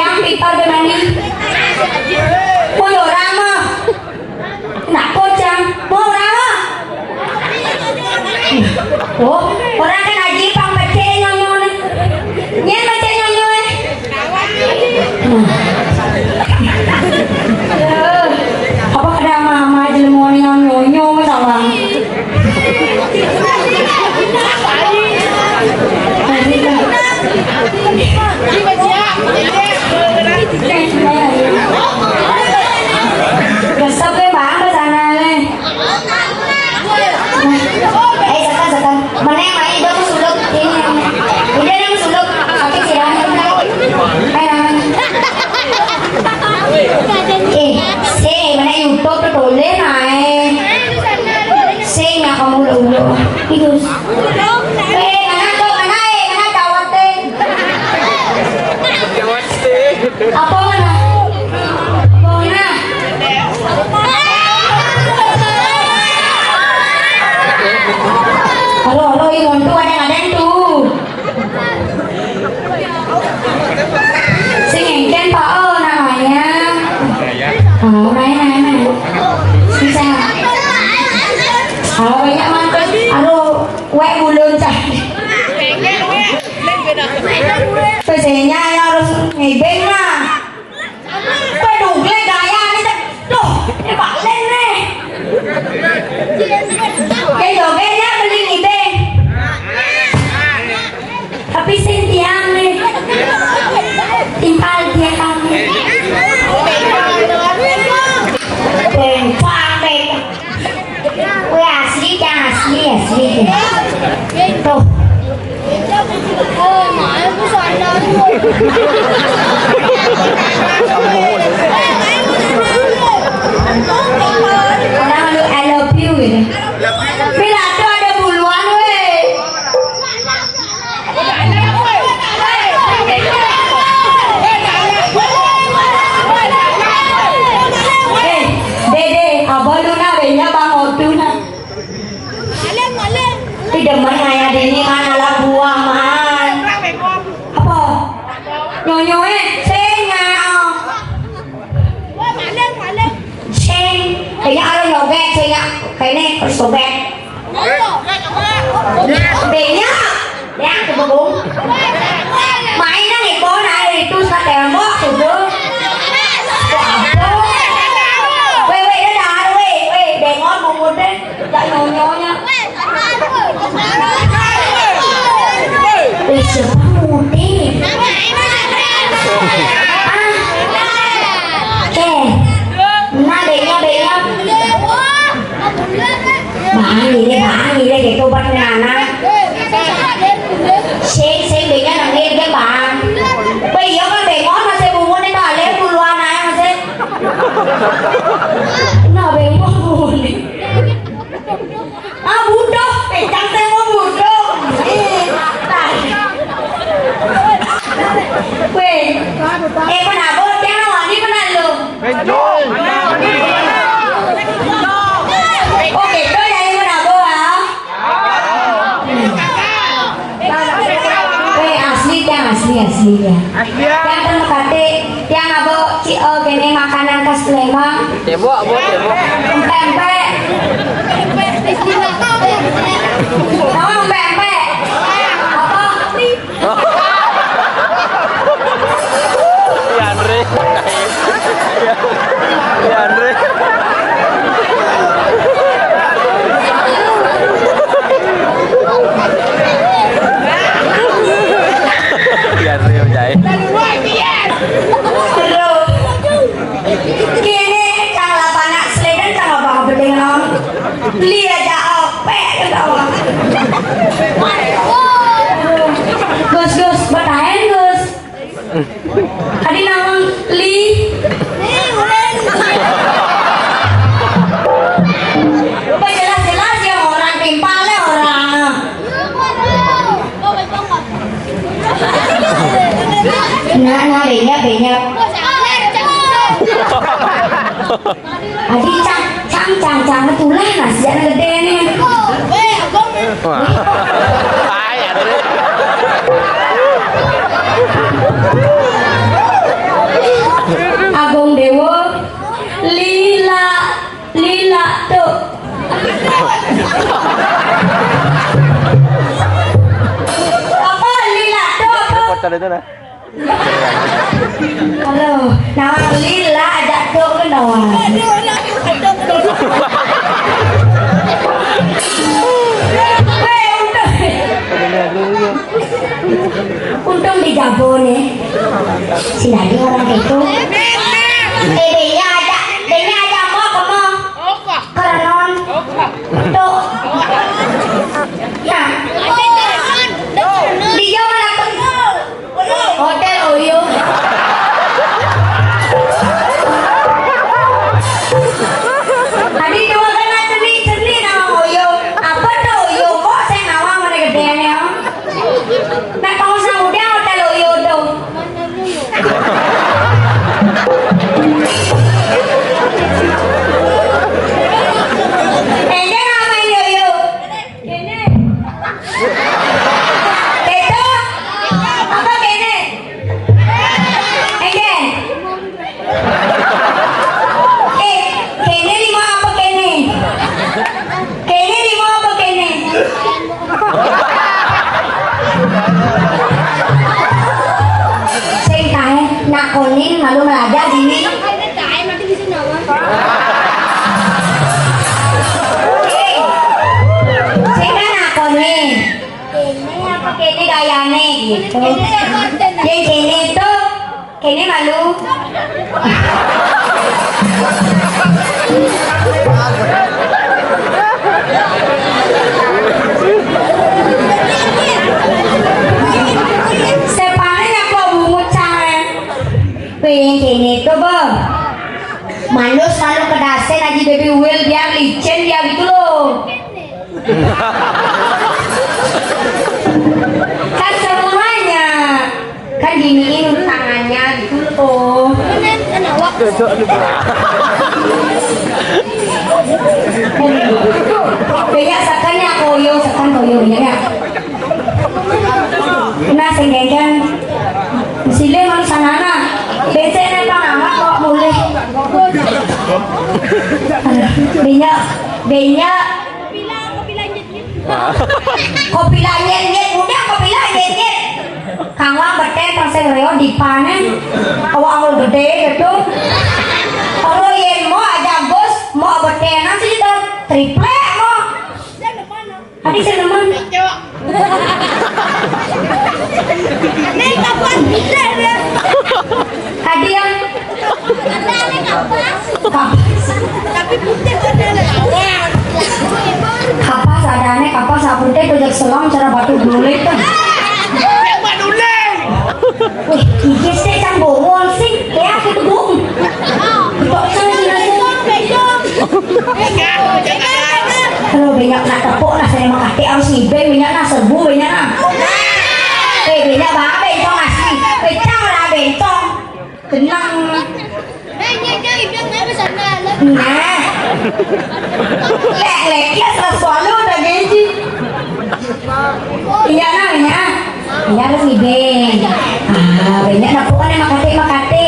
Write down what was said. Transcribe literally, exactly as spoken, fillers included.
Yang pitor gimana? Mau orang mah. Nak kocang, mau orang mah. Oh, orang kan aji pang becek nyonyo nih. Nyen becek nyonyo eh. Nah. Apa kada mama jelema nyonyo salah. Resep ya, Bang, ke sana nih. Eh, sekan, sekan. Mana yang main? Udah, aku suluk. Ini yang, udah, yang suluk. Tapi sih, eh, eh, si, mana YouTube tuh tulis, nah, eh. Si, nggak kamu dulu. Idus. Eh, mana tuh, mana, eh, mana cawat, eh? Apa mana? Apa mana? Halo, halo, ini montu ada yang ada tuh. Sing engken, Pak, oh, namanya. Oh, main, main, main. Bisa. Oh, banyak mantu. Aduh, wek bulun cah. Pesenya ya harus ngibing lah. Pedugle gaya ni teh. Loh, ini balen nih. Kayak joget ya beli ngibing. Tapi sing tiang nih. Timpal tiang. Bengkak deh. Wih, asli kan, asli, asli. Tuh. Orang lu I love you gitu. Pilato ada buluan, weh. Eh, Dede, abah lu nah, benya Bang Otu nah. Tidak main ayah dini mana lah buah man. Apa? Nyonyoe, sing ya. Sing, kayaknya ada nyobek, sing ya. Kayaknya harus sobek. Benya, ya kebebung. Mainan itu, nah itu sa tembok itu. Kok apa? Weh, weh, dadah, weh, weh, bengong bungut deh. Gak nyonyonya. Weh, siapa mudik? Ah. Eh. Nah, benya, benya. Bang, ini, bang, ini, gitu, buat anak. Sing, sing, benya, nangis, dia, bang. Weh, iya, kan, bengong, masih bungut, itu, alih, buluan, aja, masih. Nah, bengong, bungut. Ah, butuh, pecang teh mau butuh. Eh, tai. Weh, eh, penabur, tiang wani penalung. Oke, tuh jadi penabur, ah. Weh, asli, tiang asli, asli, ya. Asli, ya. Tiang kan mekate, tiang abo, ci, oh, kene makanan khas Palembang. Cebok, Bu, cebok. Empek-empek. Tahu empek-empek? Apa? Ya, Andre. Ya, ya, Andre. Ya, Andre, Jai. Terus. Kene kang lapanak sleden kang abang bedeng naon. Beli aja ope ketawa. Gus, Gus, bertahan, Gus. Tadi naon li. Apa jelas-jelas ya orang timpal ya orang. Nah, nah, benyap, benyap. Adi cang, cang, cang, cang, tulah nasi anak gede nih. Wah. Ay, Andre. Tadi itu nah. Halo, nawang lila ajak tok ke nawang. Weh, untung. Untung di Gabon ya. Si Nadi orang itu. Eh, dia aja, dia aja mau ke mau. Kerenon. Tuh. Ya. Dia mana tuh? Hotel Oyo. Tadi dua kena cerni-cerni nama Oyo. Apa tuh Oyo? Kok saya nawang mana gedenya? Nak kamu sama dia Hotel Oyo tuh. Enggak nama Oyo. Kene. Keto? Apa kene? Ende. Eh, kene lima apa kene? Kene lima apa kene? Sing kae nakonin malu melajar dini. Sing kan nakonin. Kene apa kene gayane gitu. Yang kene tuh kene malu. Sepane nyapa bungut cangan. Weh, yang kene tuh, Bang. Manus kalau kedasen aja baby will biar licin dia gitu loh. Kan semuanya kan giniin tangannya gitu loh. Banyak sekannya koyo sekan koyo ya. Nah, sing genggen. Sile mang sanana. Becek nang pang amat kok mulih. Aduh, banyak, banyak. Kopi lah nyet nyet, udah kopi lah nyet nyet. Kang Wang beten tang sing reo dipane. Awak awal gede gitu. Kalau yen mau aja bos, mau beten nang sih tuh triplek mau. Tadi saya nemen. Nek kapas bisa ya. Tadi yang kapas. Tapi putih ada lawan. Kapas ada nih, kapas putih tuh jak selam cara batu guling tuh. Yang maduling. Wih, iki sik kan bongol sih, ya aku tuh bong. Kok saya sih nasi? Aduh, banyak nak tepuk lah saya makati harus ngibeng banyak nah serbu banyak nah. Eh, banyak banget bencong asli. Pecah lah bencong. Tenang. Nah. Lek lek ya selalu udah gaji. Iya nah ya. Iya harus ngibeng. Ah, banyak nah pokoknya makate makate